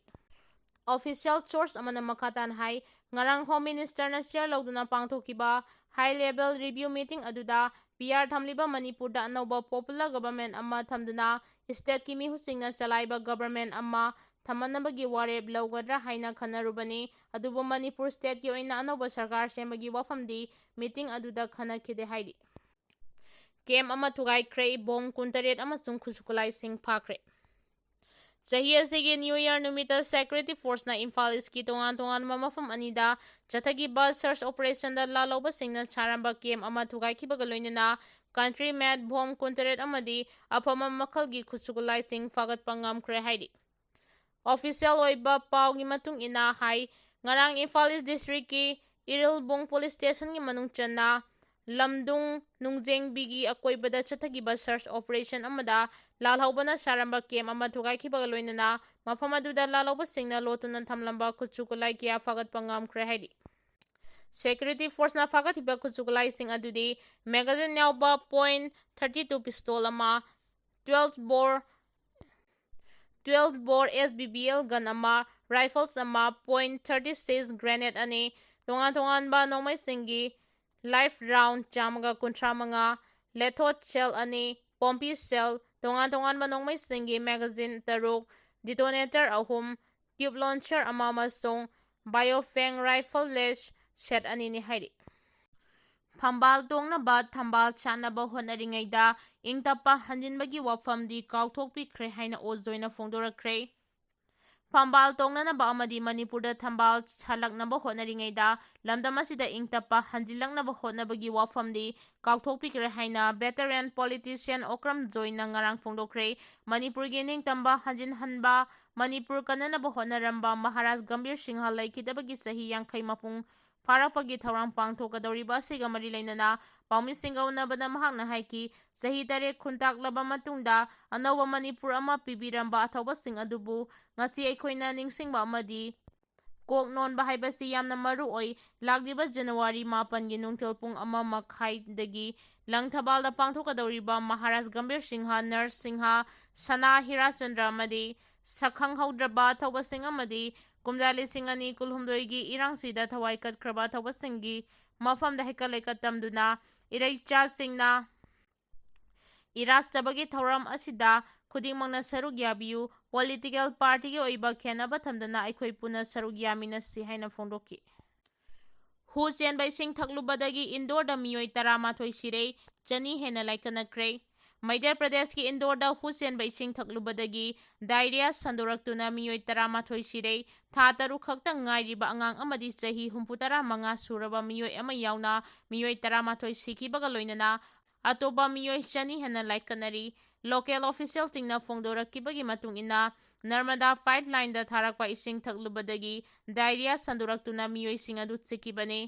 ꯑꯣꯐꯤꯁꯤꯌꯦꯜ ꯁꯣꯔꯁ ꯑꯃꯅ ꯃꯈꯥ ꯇꯥꯅ ꯍꯥꯏ, ꯉꯔꯥꯡ ꯍꯣꯝ ꯃꯤꯅꯤꯁꯇꯔꯅ ꯆꯤꯌꯔ ꯂꯧꯗꯨꯅ ꯄꯥꯡꯊꯣꯛꯈꯤꯕ ꯍꯥꯏ ꯂꯦꯚꯦꯜ ꯔꯤꯚꯤꯌꯨ ꯃꯤꯇꯤꯡ ꯑꯗꯨꯗ ꯄꯤ ꯑꯥꯔ ꯊꯝꯂꯤꯕ ꯃꯅꯤꯄꯨꯔꯗ ꯑꯅꯧꯕ ꯄꯣꯄꯨꯂꯔ ꯒꯕꯔꯃꯦꯟ ꯑꯃ ꯊꯝꯗꯨꯅ ꯁ꯭ꯇꯦꯠꯀꯤ ꯃꯤꯍꯨꯠꯁꯤꯡꯅ ꯆꯂꯥꯏꯕ ꯒꯕꯔꯃꯦꯟ ꯑꯃ ꯊꯝꯃꯟꯅꯕꯒꯤ ꯋꯥꯔꯦꯞ ꯂꯧꯒꯗ꯭ꯔꯥ ꯍꯥꯏꯅ ꯈꯟꯅꯔꯨꯕꯅꯤ꯫ ꯑꯗꯨꯕꯨ ꯃꯅꯤꯄꯨꯔ ꯁ꯭ꯇꯦꯠꯀꯤ ꯑꯣꯏꯅ ꯑꯅꯧꯕ ꯁꯔꯀꯥꯔ ꯁꯦꯝꯕꯒꯤ ꯋꯥꯐꯝꯗꯤ ꯃꯤꯇꯤꯡ ꯑꯗꯨꯗ ꯈꯟꯅꯈꯤꯗꯦ ꯍꯥꯏꯔꯤ꯫ ꯀꯦꯝ ꯑꯃ ꯊꯨꯒꯥꯏꯈ꯭ꯔꯦ, ꯕꯣꯝ ꯀꯨꯟꯇꯔꯦꯠ ꯑꯃꯁꯨꯡ ꯈꯨꯠꯁꯨ ꯈꯨꯠꯂꯥꯏꯁꯤꯡ ꯐꯥꯈ꯭ꯔꯦ꯫ ꯆꯍꯤ ꯑꯁꯤꯒꯤ ꯅ꯭ꯌꯨ ꯌꯔ ꯅꯨꯃꯤꯠꯇ ꯁꯦꯀ꯭ꯌꯨꯔꯤꯇꯤ ꯐꯣꯔꯁꯅ ꯏꯝꯐꯥꯜ ꯏꯁꯀꯤ ꯇꯣꯉꯥꯟ ꯇꯣꯉꯥꯟꯕ ꯃꯐꯝ ꯑꯅꯤꯗ ꯆꯠꯊꯈꯤꯕ ꯁꯔꯆ ꯑꯣꯄꯔꯦꯁꯟꯗ ꯂꯥꯜꯍꯧꯕꯁꯤꯡꯅ ꯁꯥꯔꯝꯕ ꯀꯦꯝ ꯑꯃ ꯊꯨꯒꯥꯏꯈꯤꯕꯒ ꯂꯣꯏꯅꯅ ꯀꯟꯇ꯭ꯔꯤ ꯃꯦꯗ ꯕꯣꯝ ꯀꯨꯟꯇꯔꯦꯠ ꯑꯃꯗꯤ ꯑꯐꯕ ꯃꯈꯜꯒꯤ ꯈꯨꯠꯁꯨ ꯈꯨꯠꯂꯥꯏꯁꯤꯡ ꯐꯥꯒꯠꯄ ꯉꯝꯈ꯭ꯔꯦ ꯍꯥꯏꯔꯤ꯫ ꯑꯣꯐꯤꯁꯤꯌꯦꯜ ꯑꯣꯏꯕ ꯄꯥꯎꯒꯤ ꯃꯇꯨꯡ ꯏꯟꯅ ꯍꯥꯏ, ꯉꯔꯥꯡ ꯏꯝꯐꯥꯜ ꯏꯁ ꯗꯤꯁꯇ꯭ꯔꯤꯛꯀꯤ ꯏꯔꯤꯜꯕꯨꯡ ꯄꯨꯂꯤꯁ ꯁ꯭ꯇꯦꯁꯟꯒꯤ ꯃꯅꯨꯡ ꯆꯟꯅ ꯂꯝꯗꯨꯡ ꯅꯨꯡꯖꯦꯡꯕꯤꯒꯤ ꯑꯀꯣꯏꯕꯗ ꯆꯠꯊꯈꯤꯕ ꯁꯔꯆ ꯑꯣꯄꯔꯦꯁꯟ ꯑꯃꯗ ꯂꯥꯜꯍꯧꯕꯅ ꯁꯥꯔꯝꯕ ꯀꯦꯝ ꯑꯃ ꯊꯨꯒꯥꯏꯈꯤꯕꯒ ꯂꯣꯏꯅꯅ ꯃꯐꯝ ꯑꯗꯨꯗ ꯂꯥꯜꯍꯧꯕꯁꯤꯡꯅ ꯂꯣꯠꯇꯨꯅ ꯊꯝꯂꯝꯕ ꯈꯨꯠꯁꯨ ꯈꯨꯠꯂꯥꯏ ꯀꯌꯥ ꯐꯥꯒꯠꯄ ꯉꯝꯈ꯭ꯔꯦ ꯍꯥꯏꯔꯤ꯫ ꯁꯦꯀ꯭ꯌꯨꯔꯤꯇꯤ ꯐꯣꯔꯁꯅ ꯐꯥꯒꯠꯈꯤꯕ ꯈꯨꯠꯁꯨ ꯈꯨꯠꯂꯥꯏꯁꯤꯡ ꯑꯗꯨꯗꯤ ꯃꯦꯒꯥꯖꯤꯟ ꯌꯥꯎꯕ ꯄꯣꯏꯟ ꯊꯥꯔꯇꯤ ꯇꯨ ꯄꯤꯁꯇꯣꯜ ꯑꯃ, ꯇ꯭ꯋꯦꯜꯐ ꯕꯣꯔ ꯇ꯭ꯋꯦꯜꯐ ꯕꯣꯔ ꯑꯦꯁ ꯕꯤ ꯕꯤ ꯑꯦꯜ ꯒꯟ ꯑꯃ, ꯔꯥꯏꯐꯜꯁ ꯑꯃ, ꯄꯣꯏꯟ ꯊꯥꯔꯇꯤ ꯁꯤꯛꯁ ꯒ꯭ꯔꯦꯅꯦꯗ ꯑꯅꯤ, ꯇꯣꯉꯥꯟ ꯇꯣꯉꯥꯟꯕ ꯅꯣꯡꯃꯩꯁꯤꯡꯒꯤ ꯂꯥꯏꯐ ꯔꯥꯎꯟ ꯆꯥꯝꯃꯒ ꯀꯨꯟꯊ꯭ꯔꯥ ꯃꯉꯥ, ꯂꯦꯊꯣꯠ ꯁꯦꯜ ꯑꯅꯤ, ꯄꯣꯝꯄꯤ ꯁꯦꯜ, ꯇꯣꯉꯥꯟ ꯇꯣꯉꯥꯟꯕ ꯅꯣꯡꯃꯩꯁꯤꯡꯒꯤ ꯃꯦꯒꯥꯖꯤꯟ ꯇꯔꯨꯛ, ꯗꯤꯇꯣꯅꯦꯇꯔ ꯑꯍꯨꯝ, ꯇ꯭ꯌꯨꯕ ꯂꯣꯟꯆꯔ ꯑꯃ ꯑꯃꯁꯨꯡ ꯕꯥꯏꯑꯣꯐꯦꯡ ꯔꯥꯏꯐꯜ ꯂꯦꯁ ꯁꯦꯠ ꯑꯅꯤꯅꯤ ꯍꯥꯏꯔꯤ꯫ ꯐꯝꯕꯥꯜ ꯇꯣꯡꯅꯕ ꯊꯝꯕꯥꯜ ꯁꯥꯠꯅꯕ ꯍꯣꯠꯅꯔꯤꯉꯩꯗ ꯏꯪ ꯇꯞꯄ ꯍꯟꯖꯤꯟꯕꯒꯤ ꯋꯥꯐꯝꯗꯤ ꯀꯥꯎꯊꯣꯛꯄꯤꯈ꯭ꯔꯦ ꯍꯥꯏꯅ ꯑꯣ ꯖꯣꯏꯅ ꯐꯣꯡꯗꯣꯔꯛꯈ꯭ꯔꯦ꯫ ꯐꯝꯕꯥꯜ ꯇꯣꯡꯅꯅꯕ ꯑꯃꯗꯤ ꯃꯅꯤꯄꯨꯔꯗ ꯊꯝꯕꯥꯜ ꯁꯥꯠꯂꯛꯅꯕ ꯍꯣꯠꯅꯔꯤꯉꯩꯗ ꯂꯝꯗꯝ ꯑꯁꯤꯗ ꯏꯪ ꯇꯞꯄ ꯍꯟꯖꯤꯜꯂꯛꯅꯕ ꯍꯣꯠꯅꯕꯒꯤ ꯋꯥꯐꯝꯗꯤ ꯀꯥꯎꯊꯣꯛꯄꯤꯈ꯭ꯔꯦ ꯍꯥꯏꯅ ꯚꯦꯇꯔꯦꯟ ꯄꯣꯂꯤꯇꯤꯁꯤꯌꯥꯟ ꯑꯣꯀ꯭ꯔꯝ ꯖꯣꯏꯅ ꯉꯔꯥꯡ ꯐꯣꯡꯗꯣꯛꯈ꯭ꯔꯦ꯫ ꯃꯅꯤꯄꯨꯔꯒꯤ ꯅꯤꯡꯇꯝꯕ ꯍꯟꯖꯤꯟꯍꯟꯕ, ꯃꯅꯤꯄꯨꯔ ꯀꯟꯅꯅꯕ ꯍꯣꯠꯅꯔꯝꯕ ꯃꯍꯥꯔꯥꯖ ꯒꯝꯚꯤꯔ ꯁꯤꯡꯍ ꯂꯩꯈꯤꯗꯕꯒꯤ ꯆꯍꯤ ꯌꯥꯡꯈꯩ ꯃꯄꯨꯡ ꯐꯥꯔꯛꯄꯒꯤ ꯊꯧꯔꯝ ꯄꯥꯡꯊꯣꯛꯀꯗꯧꯔꯤꯕ ꯑꯁꯤꯒ ꯃꯔꯤ ꯂꯩꯅꯅ ꯄꯥꯎꯃꯤꯁꯤꯡꯒ ꯎꯅꯕꯗ ꯃꯍꯥꯛꯅ ꯍꯥꯏꯈꯤ, ꯆꯍꯤ ꯇꯔꯦꯠ ꯈꯨꯟꯇꯥꯛꯂꯕ ꯃꯇꯨꯡꯗ ꯑꯅꯧꯕ ꯃꯅꯤꯄꯨꯔ ꯑꯃ ꯄꯤꯕꯤꯔꯝꯕ ꯑꯊꯧꯕꯁꯤꯡ ꯑꯗꯨꯕꯨ ꯉꯁꯤ ꯑꯩꯈꯣꯏꯅ ꯅꯤꯡꯁꯤꯡꯕ ꯑꯃꯗꯤ ꯀꯣꯛ ꯅꯣꯟꯕ ꯍꯥꯏꯕꯁꯤ ꯌꯥꯝꯅ ꯃꯔꯨ ꯑꯣꯏ꯫ ꯂꯥꯛꯂꯤꯕ ꯖꯅꯋꯥꯔꯤ ꯃꯥꯄꯟꯒꯤ ꯅꯨꯡꯊꯤꯜ ꯄꯨꯡ ꯑꯃ ꯃꯈꯥꯏꯗꯒꯤ ꯂꯪꯊꯕꯥꯜꯗ ꯄꯥꯡꯊꯣꯛꯀꯗꯧꯔꯤꯕ ꯃꯍꯥꯔꯥꯖ ꯒꯝꯚꯤꯔ ꯁꯤꯡꯍ, ꯅꯔꯁ ꯁꯤꯡꯍ, ꯁꯅꯥ ꯍꯤꯔꯥꯆꯟꯗ꯭ꯔ ꯑꯃꯗꯤ ꯁꯛꯈꯪꯍꯧꯗ꯭ꯔꯕ ꯊꯧꯕꯁꯤꯡ ꯑꯃꯗꯤ ꯀꯨꯝꯖꯥ ꯂꯤꯁꯤꯡ ꯑꯅꯤ ꯀꯨꯟꯍꯨꯝꯗꯣꯏꯒꯤ ꯏꯔꯥꯡꯁꯤꯗ ꯊꯋꯥꯏ ꯀꯠꯈ꯭ꯔꯕ ꯊꯧꯕꯁꯤꯡꯒꯤ ꯃꯐꯝꯗ ꯍꯩꯀꯠ ꯂꯩꯀꯠ ꯇꯝꯗꯨꯅ ꯏꯔꯩꯆꯥꯁꯤꯡꯅ ꯏꯔꯥꯖꯇꯕꯒꯤ ꯊꯧꯔꯝ ꯑꯁꯤꯗ ꯈꯨꯗꯤꯡꯃꯛꯅ ꯁꯔꯨꯛ ꯌꯥꯕꯤꯌꯨ꯫ ꯄꯣꯂꯤꯇꯤꯀꯦꯜ ꯄꯥꯔꯇꯤꯒꯤ ꯑꯣꯏꯕ ꯈꯦꯠꯅꯕ ꯊꯝꯗꯅ ꯑꯩꯈꯣꯏ ꯄꯨꯟꯅ ꯁꯔꯨꯛ ꯌꯥꯃꯤꯟꯅꯁꯤ ꯍꯥꯏꯅ ꯐꯣꯡꯗꯣꯛꯈꯤ꯫ ꯍꯨ ꯆꯦꯟꯕ ꯏꯁꯤꯡ ꯊꯛꯂꯨꯕꯗꯒꯤ ꯏꯟꯗꯣꯔꯗ ꯃꯤꯑꯣꯏ ꯇꯔꯥꯃꯥꯊꯣꯏ ꯁꯤꯔꯦ, ꯆꯅꯤ ꯍꯦꯟꯅ ꯂꯥꯏꯀꯠꯅꯈ꯭ꯔꯦ꯫ ꯃꯩꯙ꯭ꯌ ꯄ꯭ꯔꯗꯦꯁꯀꯤ ꯏꯟꯗꯣꯔꯗ ꯍꯨ ꯆꯦꯟꯕ ꯏꯁꯤꯡ ꯊꯛꯂꯨꯕꯗꯒꯤ ꯗꯥꯏꯔꯤꯌꯥ ꯁꯟꯗꯣꯔꯛꯇꯨꯅ ꯃꯤꯑꯣꯏ ꯇꯔꯥꯃꯥꯊꯣꯏ ꯁꯤꯔꯦ꯫ ꯊꯥ ꯇꯔꯨꯛ ꯈꯛꯇ ꯉꯥꯏꯔꯤꯕ ꯑꯉꯥꯡ ꯑꯃꯗꯤ ꯆꯍꯤ ꯍꯨꯝꯐꯨ ꯇꯔꯥ ꯃꯉꯥ ꯁꯨꯔꯕ ꯃꯤꯑꯣꯏ ꯑꯃ ꯌꯥꯎꯅ ꯃꯤꯑꯣꯏ ꯇꯔꯥꯃꯥꯊꯣꯏ ꯁꯤꯈꯤꯕꯒ ꯂꯣꯏꯅꯅ ꯑꯇꯣꯞꯄ ꯃꯤꯑꯣꯏ ꯆꯅꯤ ꯍꯦꯟꯅ ꯂꯥꯏꯀꯠꯅꯔꯤ꯫ ꯂꯣꯀꯦꯜ ꯑꯣꯐꯤꯁꯤꯌꯦꯜꯁꯤꯡꯅ ꯐꯣꯡꯗꯣꯔꯛꯈꯤꯕꯒꯤ ꯃꯇꯨꯡ ꯏꯟꯅ, ꯅꯔꯃꯗꯥ ꯄꯥꯏꯞꯂꯥꯏꯟꯗ ꯊꯥꯔꯛꯄ ꯏꯁꯤꯡ ꯊꯛꯂꯨꯕꯗꯒꯤ ꯗꯥꯏꯔꯤꯌꯥ ꯁꯟꯗꯣꯔꯛꯇꯨꯅ ꯃꯤꯑꯣꯏꯁꯤꯡ ꯑꯗꯨ ꯁꯤꯈꯤꯕꯅꯤ꯫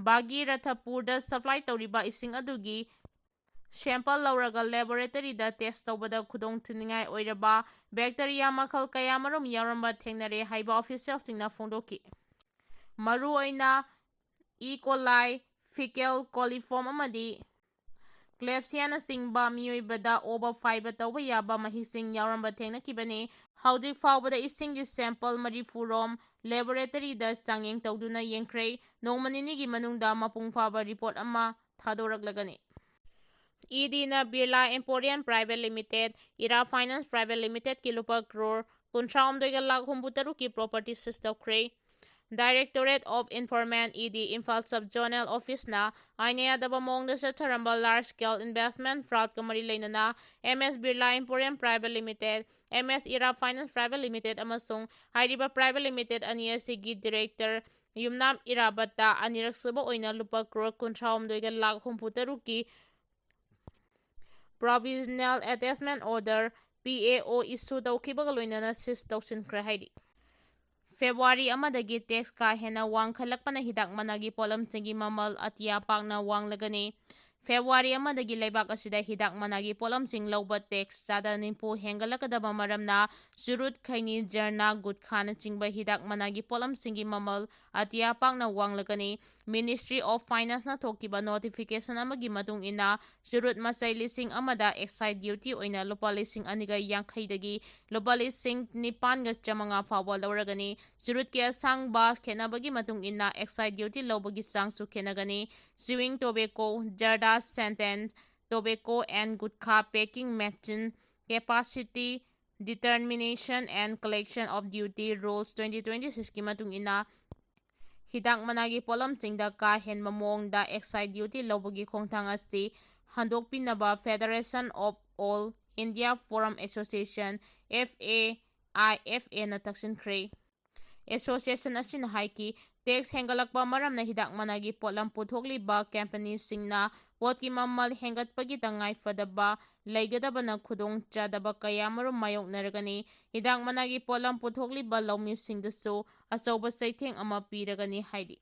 ꯚꯥꯒꯤꯔꯊꯄꯨꯔꯗ ꯁꯄ꯭ꯂꯥꯏ ꯇꯧꯔꯤꯕ ꯏꯁꯤꯡ ꯑꯗꯨꯒꯤ ꯁꯦꯝꯄꯜ ꯂꯧꯔꯒ ꯂꯦꯕꯣꯔꯦꯇꯔꯤꯗ ꯇꯦꯁ ꯇꯧꯕꯗ ꯈꯨꯗꯣꯡ ꯊꯤꯅꯤꯡꯉꯥꯏ ꯑꯣꯏꯔꯕ ꯕꯦꯛꯇꯔꯤꯌꯥ ꯃꯈꯜ ꯀꯌꯥꯃꯔꯨꯝ ꯌꯥꯎꯔꯝꯕ ꯊꯦꯡꯅꯔꯦ ꯍꯥꯏꯕ ꯑꯣꯐꯤꯁꯤꯌꯦꯜꯁꯤꯡꯅ ꯐꯣꯡꯗꯣꯛꯈꯤ꯫ ꯃꯔꯨꯑꯣꯏꯅ ꯏ ꯀꯣꯂꯥꯏ, ꯐꯤꯀꯦꯜ ꯀꯣꯂꯤꯐꯣꯝ ꯑꯃꯗꯤ ꯀ꯭ꯂꯦꯞꯁꯤꯌꯥꯅꯆꯤꯡꯕ ꯃꯤꯑꯣꯏꯕꯗ ꯑꯣꯕ ꯐꯥꯏꯕ ꯇꯧꯕ ꯌꯥꯕ ꯃꯍꯤꯛꯁꯤꯡ ꯌꯥꯎꯔꯝꯕ ꯊꯦꯡꯅꯈꯤꯕꯅꯤ꯫ ꯍꯧꯖꯤꯛ ꯐꯥꯎꯕꯗ ꯏꯁꯤꯡꯒꯤ ꯁꯦꯝꯄꯜ ꯃꯔꯤꯐꯨ ꯔꯣꯝ ꯂꯦꯕꯣꯔꯦꯇꯔꯤꯗ ꯆꯥꯡꯌꯦꯡ ꯇꯧꯗꯨꯅ ꯌꯦꯡꯈ꯭ꯔꯦ꯫ ꯅꯣꯡꯃ ꯅꯤꯅꯤꯒꯤ ꯃꯅꯨꯡꯗ ꯃꯄꯨꯡ ꯐꯥꯕ ꯔꯤꯄꯣꯔꯠ ꯑꯃ ꯊꯥꯗꯣꯔꯛꯂꯒꯅꯤ꯫ ꯏ ꯗꯤꯅ Birla emporium private limited, Ira finance private ꯂꯤꯃꯤꯇꯦꯠꯀꯤ ꯂꯨꯄꯥ ꯀ꯭ꯔꯣꯔ ꯀꯨꯟꯊ꯭ꯔꯥ ꯍꯨꯝꯗꯣꯏꯒ ꯂꯥꯈ ꯍꯨꯝꯐꯨ ꯇꯔꯨꯛꯀꯤ ꯄ꯭ꯔꯣꯄꯔꯇꯤ ꯁꯤꯖ ꯇꯧꯈ꯭ꯔꯦ꯫ Directorate of enforcement, E D, Imphal sub zonal ꯑꯣꯐꯤꯁꯅ ꯑꯥꯏꯟ ꯌꯥꯗꯕ ꯃꯑꯣꯡꯗ ꯆꯠꯊꯔꯝꯕ ꯂꯥꯔꯖ ꯁ꯭ꯀꯦꯜ ꯏꯟꯚꯦꯁꯃꯦꯟ ꯐ꯭ꯔꯥꯗꯀ ꯃꯔꯤ ꯂꯩꯅꯅ M S Birla emporium private limited, M S Ira finance private limited ꯑꯃꯁꯨꯡ ꯍꯥꯏꯔꯤꯕ ꯄ꯭ꯔꯥꯏꯚꯦꯠ ꯂꯤꯃꯤꯇꯦꯠ ꯑꯅꯤ ꯑꯁꯤꯒꯤ ꯗꯤꯔꯦꯛꯇꯔ ꯌꯨꯝꯅꯥꯝ ꯏꯔꯥꯕꯠꯇ ꯑꯅꯤꯔꯛ ꯁꯨꯕ ꯑꯣꯏꯅ ꯂꯨꯄꯥ ꯀ꯭ꯔꯣꯔ ꯀꯨꯟꯊ꯭ꯔꯥ ꯍꯨꯝꯗꯣꯏꯒ ꯂꯥꯈ ꯍꯨꯝꯐꯨ ꯇꯔꯨꯛꯀꯤ ꯄ꯭ꯔꯣꯚꯤꯖꯅꯦꯜ ꯑꯦꯇꯦꯆꯃꯦꯟ ꯑꯣꯔꯗꯔ, ꯄꯤ ꯑꯦ ꯑꯣ, ꯏꯁꯨ ꯇꯧꯈꯤꯕꯒ ꯂꯣꯏꯅꯅ ꯁꯤꯖ ꯇꯧꯁꯤꯟꯈ꯭ꯔꯦ ꯍꯥꯏꯔꯤ꯫ ꯐꯦꯕ꯭ꯔꯨꯋꯥꯔꯤ ꯑꯃꯗꯒꯤ ꯇꯦꯛꯁ ꯀꯥ ꯍꯦꯟꯅ ꯋꯥꯡꯈꯠꯂꯛꯄꯅ ꯍꯤꯗꯥꯛ ꯃꯅꯥꯒꯤ ꯄꯣꯠꯂꯝꯁꯤꯡꯒꯤ ꯃꯃꯜ ꯑꯇꯤꯌꯥ ꯄꯥꯛꯅ ꯋꯥꯡꯂꯒꯅꯤ꯫ ꯐꯦꯕ꯭ꯔꯨꯋꯥꯔꯤ ꯑꯃꯗꯒꯤ ꯂꯩꯕꯥꯛ ꯑꯁꯤꯗ ꯍꯤꯗꯥꯛ ꯃꯅꯥꯒꯤ ꯄꯣꯠꯂꯝꯁꯤꯡ ꯂꯧꯕ ꯇꯦꯛꯁ ꯆꯥꯗ ꯅꯤꯐꯨ ꯍꯦꯟꯒꯠꯂꯛꯀꯗꯕ ꯃꯔꯝꯅ ꯆꯨꯔꯨꯠ, ꯈꯩꯅꯤ, ꯖꯔꯅꯥ, ꯒꯨꯠꯈꯥꯅꯆꯤꯡꯕ ꯍꯤꯗꯥꯛ ꯃꯅꯥꯒꯤ ꯄꯣꯠꯂꯝꯁꯤꯡꯒꯤ ꯃꯃꯜ ꯑꯇꯤꯌꯥ ꯄꯥꯛꯅ ꯋꯥꯡꯂꯒꯅꯤ꯫ Ministry of Finance ꯅ ꯊꯣꯛꯈꯤꯕ notification ꯑꯃꯒꯤ ꯃꯇꯨꯡ ꯏꯟꯅ, ꯆꯨꯔꯨꯠ ꯃꯆꯩ ꯂꯤꯁꯤꯡ ꯑꯃꯗ excise duty ꯑꯣꯏꯅ ꯂꯨꯄꯥ ꯂꯤꯁꯤꯡ ꯑꯅꯤꯒ ꯌꯥꯡꯈꯩꯗꯒꯤ ꯂꯨꯄꯥ ꯂꯤꯁꯤꯡ ꯅꯤꯄꯥꯟꯒ ꯆꯥꯃꯉꯥ ꯐꯥꯎꯕ ꯂꯧꯔꯒꯅꯤ꯫ ꯆꯨꯔꯨꯠꯀꯤ ꯑꯁꯥꯡꯕ ꯈꯦꯠꯅꯕꯒꯤ ꯃꯇꯨꯡ ꯏꯟꯅ excise duty ꯂꯧꯕꯒꯤ ꯆꯥꯡꯁꯨ ꯈꯦꯠꯅꯒꯅꯤ꯫ Chewing tobacco, ꯖꯔꯗꯥ, scented tobacco and ꯒꯨꯠꯈꯥ packing machine capacity determination and collection of duty rules twenty twenty-six ꯀꯤ ꯃꯇꯨꯡ ꯏꯟꯅ, ꯍꯤꯗꯥꯛ ꯃꯅꯥꯒꯤ ꯄꯣꯠꯂꯝꯁꯤꯡꯗ ꯀꯥ ꯍꯦꯟꯕ ꯃꯑꯣꯡꯗ excise duty ꯂꯧꯕꯒꯤ ꯈꯣꯡꯊꯥꯡ ꯑꯁꯤ ꯍꯟꯗꯣꯛꯄꯤꯅꯕ Federation of All India Farm Association, F A I F A ꯅ ꯇꯛꯁꯤꯟꯈ꯭ꯔꯦ꯫ Association ꯑꯁꯤꯅ ꯍꯥꯏꯈꯤ, ꯇꯦꯛꯁ ꯍꯦꯟꯒꯠꯂꯛꯄ ꯃꯔꯝꯅ ꯍꯤꯗꯥꯛ ꯃꯅꯥꯒꯤ ꯄꯣꯠꯂꯝ ꯄꯨꯊꯣꯛꯂꯤꯕ ꯀꯝꯄꯅꯤꯁꯤꯡꯅ ꯄꯣꯠꯀꯤ ꯃꯃꯜ ꯍꯦꯟꯒꯠꯄꯒꯤ ꯇꯉꯥꯏꯐꯗꯕ ꯂꯩꯒꯗꯕꯅ ꯈꯨꯗꯣꯡꯆꯥꯗꯕ ꯀꯌꯥꯃꯔꯨꯝ ꯃꯥꯌꯣꯛꯅꯔꯒꯅꯤ꯫ ꯍꯤꯗꯥꯛ ꯃꯅꯥꯒꯤ ꯄꯣꯠꯂꯝ ꯄꯨꯊꯣꯛꯂꯤꯕ ꯂꯧꯃꯤꯁꯤꯡꯗꯁꯨ ꯑꯆꯧꯕ ꯆꯩꯊꯦꯡ ꯑꯃ ꯄꯤꯔꯒꯅꯤ ꯍꯥꯏꯔꯤ꯫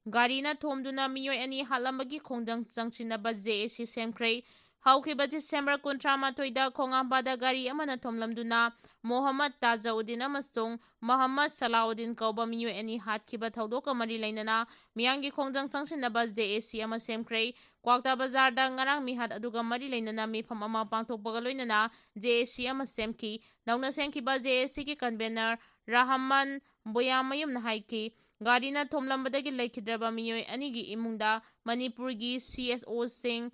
ꯒꯥꯔꯤꯅ ꯊꯣꯝꯗꯨꯅ ꯃꯤꯑꯣꯏ ꯑꯅꯤ ꯍꯥꯠꯂꯝꯕꯒꯤ ꯈꯣꯡꯖꯪ ꯆꯪꯁꯤꯟꯅꯕ J A C ꯁꯦꯝꯈ꯭ꯔꯦ꯫ ꯍꯧꯈꯤꯕ ꯗꯤꯁꯦꯝꯕꯔ ꯀꯨꯟꯊ꯭ꯔꯥ ꯃꯥꯊꯣꯏꯗ ꯈꯣꯡꯉꯥꯝꯄꯥꯗ ꯒꯥꯔꯤ ꯑꯃꯅ ꯊꯣꯝꯂꯝꯗꯨꯅ ꯃꯣꯍꯝꯃꯗ ꯇꯥꯖꯎꯗꯤꯟ ꯑꯃꯁꯨꯡ ꯃꯣꯍꯝꯃꯗ ꯁꯂꯥꯎꯗꯤꯟ ꯀꯧꯕ ꯃꯤꯑꯣꯏ ꯑꯅꯤ ꯍꯥꯠꯈꯤꯕ ꯊꯧꯗꯣꯛꯀ ꯃꯔꯤ ꯂꯩꯅꯅ ꯃꯤꯌꯥꯝꯒꯤ ꯈꯣꯡꯖꯪ ꯆꯪꯁꯤꯟꯅꯕ J A C ꯑꯃ ꯁꯦꯝꯈ꯭ꯔꯦ꯫ ꯀ꯭ꯋꯥꯛꯇꯥ ꯕꯖꯥꯔꯗ ꯉꯔꯥꯡ ꯃꯤꯍꯥꯠ ꯑꯗꯨꯒ ꯃꯔꯤ ꯂꯩꯅꯅ ꯃꯤꯐꯝ ꯑꯃ ꯄꯥꯡꯊꯣꯛꯄꯒ ꯂꯣꯏꯅꯅ J A C ꯑꯃ ꯁꯦꯝꯈꯤ꯫ ꯅꯧꯅ ꯁꯦꯝꯈꯤꯕ J A C ꯒꯤ convener ꯔꯍꯃꯟ ꯕꯣꯌꯥꯃꯌꯨꯝꯅ ꯍꯥꯏꯈꯤ, ꯒꯥꯔꯤꯅ ꯊꯣꯝꯂꯝꯕꯗꯒꯤ ꯂꯩꯈꯤꯗ꯭ꯔꯕ ꯃꯤꯑꯣꯏ ꯑꯅꯤꯒꯤ ꯏꯃꯨꯡꯗ ꯃꯅꯤꯄꯨꯔꯒꯤ C S O ꯁꯤꯡ,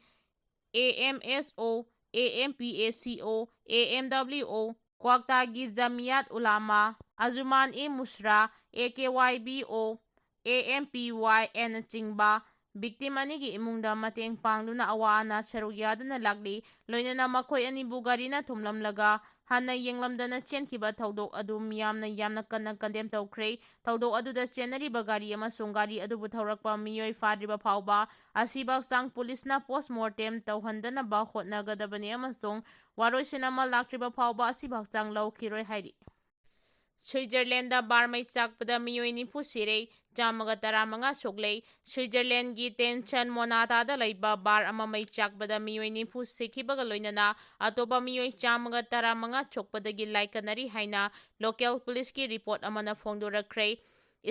A M S O, A M P A C O, A M W O, ꯀ꯭ꯋꯥꯛꯇꯥꯒꯤ ꯖꯃꯤꯌꯥꯠ ꯎꯂꯥꯃꯥ, ꯑꯖꯨꯃꯥꯟ ꯏ ꯃꯨꯁ꯭ꯔꯥ, A K Y B O, A M P Y N ꯅꯆꯤꯡꯕ victim ꯑꯅꯤꯒꯤ ꯏꯃꯨꯡꯗ ꯃꯇꯦꯡ ꯄꯥꯡꯗꯨꯅ ꯑꯋꯥ ꯑꯅꯥ ꯁꯔꯨꯛ ꯌꯥꯗꯨꯅ ꯂꯥꯛꯂꯤ꯫ ꯂꯣꯏꯅꯅ ꯃꯈꯣꯏ ꯑꯅꯤꯕꯨ ꯒꯥꯔꯤꯅ ꯊꯣꯝꯂꯝꯂꯒ ꯍꯟꯅ ꯌꯦꯡꯂꯝꯗꯅ ꯆꯦꯟꯈꯤꯕ ꯊꯧꯗꯣꯛ ꯑꯗꯨ ꯃꯤꯌꯥꯝꯅ ꯌꯥꯝꯅ ꯀꯟꯅ condemn ꯇꯧꯈ꯭ꯔꯦ꯫ ꯊꯧꯗꯣꯛ ꯑꯗꯨꯗ ꯆꯦꯟꯅꯔꯤꯕ ꯒꯥꯔꯤ ꯑꯃꯁꯨꯡ ꯒꯥꯔꯤ ꯑꯗꯨꯕꯨ ꯊꯧꯔꯛꯄ ꯃꯤꯑꯣꯏ ꯐꯥꯗ꯭ꯔꯤꯕ ꯐꯥꯎꯕ ꯑꯁꯤꯕ ꯍꯛꯆꯥꯡ ꯄꯨꯂꯤꯁꯅ post mortem ꯇꯧꯍꯟꯗꯅꯕ ꯍꯣꯠꯅꯒꯗꯕꯅꯤ ꯑꯃꯁꯨꯡ ꯋꯥꯔꯣꯏꯁꯤꯟ ꯑꯃ ꯂꯥꯛꯇ꯭ꯔꯤꯕ ꯐꯥꯎꯕ ꯑꯁꯤꯕ ꯍꯛꯆꯥꯡ ꯂꯧꯈꯤꯔꯣꯏ ꯍꯥꯏꯔꯤ꯫ ꯁ꯭ꯋꯤꯖꯔꯂꯦꯟꯗ ꯕꯥꯔ ꯃꯩ ꯆꯥꯛꯄꯗ ꯃꯤꯑꯣꯏ ꯅꯤꯐꯨ ꯁꯤꯔꯦ, ꯆꯥꯝꯃꯒ ꯇꯔꯥꯃꯉꯥ ꯁꯣꯛꯂꯦ꯫ ꯁ꯭ꯋꯤꯖꯔꯂꯦꯟꯒꯤ ꯇꯦꯟꯁꯟ ꯃꯣꯅꯥꯇꯥꯗ ꯂꯩꯕ ꯕꯥꯔ ꯑꯃ ꯃꯩ ꯆꯥꯛꯄꯗ ꯃꯤꯑꯣꯏ ꯅꯤꯐꯨ ꯁꯤꯈꯤꯕꯒ ꯂꯣꯏꯅꯅ ꯑꯇꯣꯞꯄ ꯃꯤꯑꯣꯏ ꯆꯥꯝꯃꯒ ꯇꯔꯥꯃꯉꯥ ꯁꯣꯛꯄꯗꯒꯤ ꯂꯥꯏꯀꯠꯅꯔꯤ ꯍꯥꯏꯅ ꯂꯣꯀꯦꯜ ꯄꯨꯂꯤꯁꯀꯤ ꯔꯤꯄꯣꯔꯠ ꯑꯃꯅ ꯐꯣꯡꯗꯣꯔꯛꯈ꯭ꯔꯦ꯫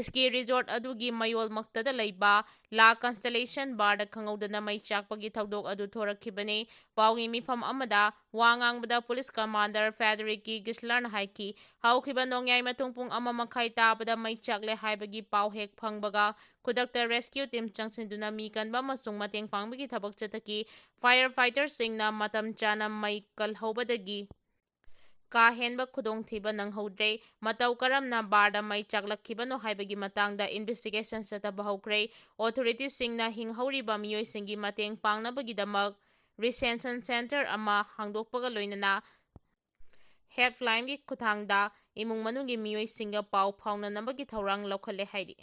ꯁ꯭ꯀꯤ ꯔꯤꯖꯣꯔꯠ ꯑꯗꯨꯒꯤ ꯃꯌꯣꯜꯃꯛꯇꯗ ꯂꯩꯕ ꯂꯥ ꯀꯟꯁꯇꯦꯂꯦꯁꯟ ꯕꯥꯔꯗ ꯈꯪꯍꯧꯗꯅ ꯃꯩ ꯆꯥꯛꯄꯒꯤ ꯊꯧꯗꯣꯛ ꯑꯗꯨ ꯊꯣꯔꯛꯈꯤꯕꯅꯤ꯫ ꯄꯥꯎꯒꯤ ꯃꯤꯐꯝ ꯑꯃꯗ ꯋꯥ ꯉꯥꯡꯕꯗ ꯄꯨꯂꯤꯁ ꯀꯃꯥꯟꯗꯔ ꯐꯦꯗꯔꯤꯛꯀꯤ ꯒꯤꯁꯂꯔꯅ ꯍꯥꯏꯈꯤ, ꯍꯧꯈꯤꯕ ꯅꯣꯡꯌꯥꯏ ꯃꯇꯨꯡ ꯄꯨꯡ ꯑꯃ ꯃꯈꯥꯏ ꯇꯥꯕꯗ ꯃꯩ ꯆꯥꯛꯂꯦ ꯍꯥꯏꯕꯒꯤ ꯄꯥꯎ ꯍꯦꯛ ꯐꯪꯕꯒ ꯈꯨꯗꯛꯇ ꯔꯦꯁꯀ꯭ꯌꯨ ꯇꯤꯝ ꯆꯪꯁꯤꯟꯗꯨꯅ ꯃꯤ ꯀꯟꯕ ꯑꯃꯁꯨꯡ ꯃꯇꯦꯡ ꯄꯥꯡꯕꯒꯤ ꯊꯕꯛ ꯆꯠꯊꯈꯤ꯫ ꯐꯥꯌꯔ ꯐꯥꯏꯇꯔꯁꯤꯡꯅ ꯃꯇꯝ ꯆꯥꯅ ꯃꯩ ꯀꯜꯍꯧꯕꯗꯒꯤ ꯀꯥ ꯍꯦꯟꯕ ꯈꯨꯗꯣꯡꯊꯤꯕ ꯅꯪꯍꯧꯗ꯭ꯔꯦ꯫ ꯃꯇꯧ ꯀꯔꯝꯅ ꯕꯥꯔꯗ ꯃꯩ ꯆꯥꯛꯂꯛꯈꯤꯕꯅꯣ ꯍꯥꯏꯕꯒꯤ ꯃꯇꯥꯡꯗ ꯏꯟꯚꯦꯁꯇꯤꯒꯦꯁꯟ ꯆꯠꯊꯕ ꯍꯧꯈ꯭ꯔꯦ꯫ ꯑꯣꯊꯣꯔꯤꯇꯤꯁꯤꯡꯅ ꯍꯤꯡꯍꯧꯔꯤꯕ ꯃꯤꯑꯣꯏꯁꯤꯡꯒꯤ ꯃꯇꯦꯡ ꯄꯥꯡꯅꯕꯒꯤꯗꯃꯛ ꯔꯤꯁꯦꯟꯁꯟ ꯁꯦꯟꯇꯔ ꯑꯃ ꯍꯥꯡꯗꯣꯛꯄꯒ ꯂꯣꯏꯅꯅ ꯍꯦꯜꯞꯂꯥꯏꯟꯒꯤ ꯈꯨꯠꯊꯥꯡꯗ ꯏꯃꯨꯡ ꯃꯅꯨꯡꯒꯤ ꯃꯤꯑꯣꯏꯁꯤꯡꯒ ꯄꯥꯎ ꯐꯥꯎꯅꯅꯕꯒꯤ ꯊꯧꯔꯥꯡ ꯂꯧꯈꯠꯂꯦ ꯍꯥꯏꯔꯤ꯫